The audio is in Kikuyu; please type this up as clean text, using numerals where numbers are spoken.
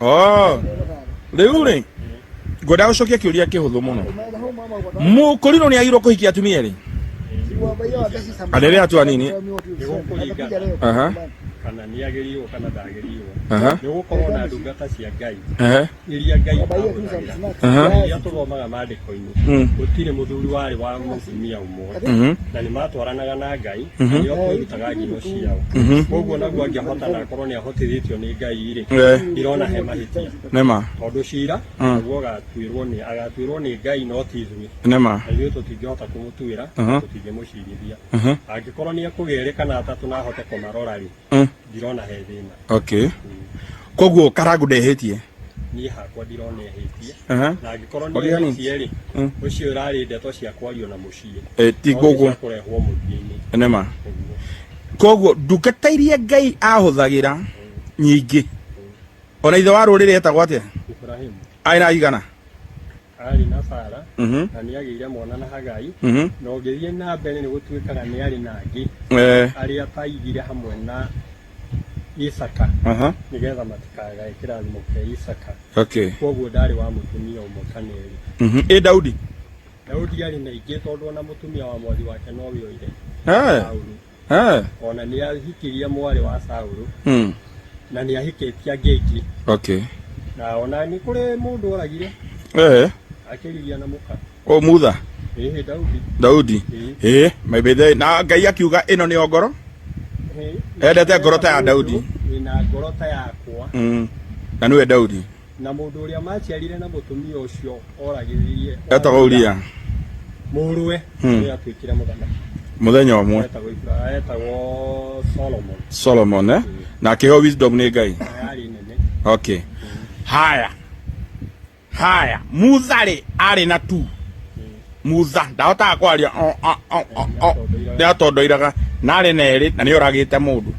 Oh. Rĩu rĩ ngwenda gũcokia kĩũria kĩhũthũ mũno. Mũkũrinũ nĩ agirwo kũhikia atumia erĩ? Arĩrĩ atua nini. Nĩgũkũringana kana nĩ agĩrĩirwo kana ndagĩrĩirwo. Nĩ gũkorwo na ndungata cia Ngai iria Ngai ahũthagĩra. Iria tũthomaga maandĩko-inĩ. Gũtirĩ mũthuri warĩ wa mũtumia ũmwe. Na nĩ matwaranaga na Ngai na nĩo twĩrutaga ngino ciao. Koguo naguo angĩhota na akorwo nĩ ahotithĩtio nĩ Ngai rĩ, ndirona he mahĩtia. Nĩma. Tondũ cira naguo ũgatuĩrwo nĩ agatuĩrwo nĩ Ngai no ti ithuĩ. Nĩma. Na ithuĩ tũtingĩhota kũmũtuĩra, tũtingĩmũcirithia. Angĩkorwo nĩ ekũgĩa erĩ kana atatũ na ahote kũmarora rĩ, ndirona he thĩna. Okay. Koguo Karangu ndehĩtie. Niĩ hakwa ndirona ehĩtie. Na angĩkorwo nĩ Wagĩa nini? ehĩtie rĩ, ũcio ũrarĩ ndeto cia kwario na mũciĩ. Eh, ti No nĩ koguo. cia kũrehwo mũthia-inĩ. Nĩma. Ũguo. Koguo ndungata iria Ngai ahũthagĩra nyingĩ. Ona ithe wa rũrĩrĩ etagwo atĩa? Ibrahimu Arĩ na igana. Arĩ na Sara, na nĩ agĩire mwana na Hagai, na ũngĩthiĩ na mbere nĩ gũtuĩkaga nĩ arĩ na angĩ arĩa ataigire hamwe na Isaka nĩgetha matikagae kĩrathimo kĩa Isaka. Kwoguo ndarĩ wa mũtumia ũmwe kana erĩ. Ĩ Daudi? Daudi arĩ na ingĩ tondũ ona mũtumia wa mwathi wake nowe oire, Saulu. Ona nĩ ahikirie mwarĩ wa Saulu na nĩ ahikĩtie angĩ aingĩ. Na ona nĩ kũrĩ mũndũ oragire akĩrigia na mũka. O Mutha? Ĩhĩ, Daudi. Daudi. Ĩĩ, my na Ngai akiuga ĩno nĩyo ngoro. Endete ngoro ta ya Daudi. Wĩna ngoro ta yakwa. Na nĩwe Daudi. Na mũndũ ũrĩa maaciarire na mũtumia ũcio oragĩrĩrie Etagwo Uria. Mũrũwe nĩ atuĩkire mũthamaki. Mũthenya ũmwe. Etagwo Ibra, etagwo Solomon. Solomon eh? Na akĩheo wisdom nĩ Ngai. Na yarĩ nene. Okay. Haya. Haya, Mutha rĩ arĩ na tu. Mutha ndahotaga kwaria o o o o. Nĩatondoiraga na arĩ na erĩ na nĩ oragĩte mũndũ.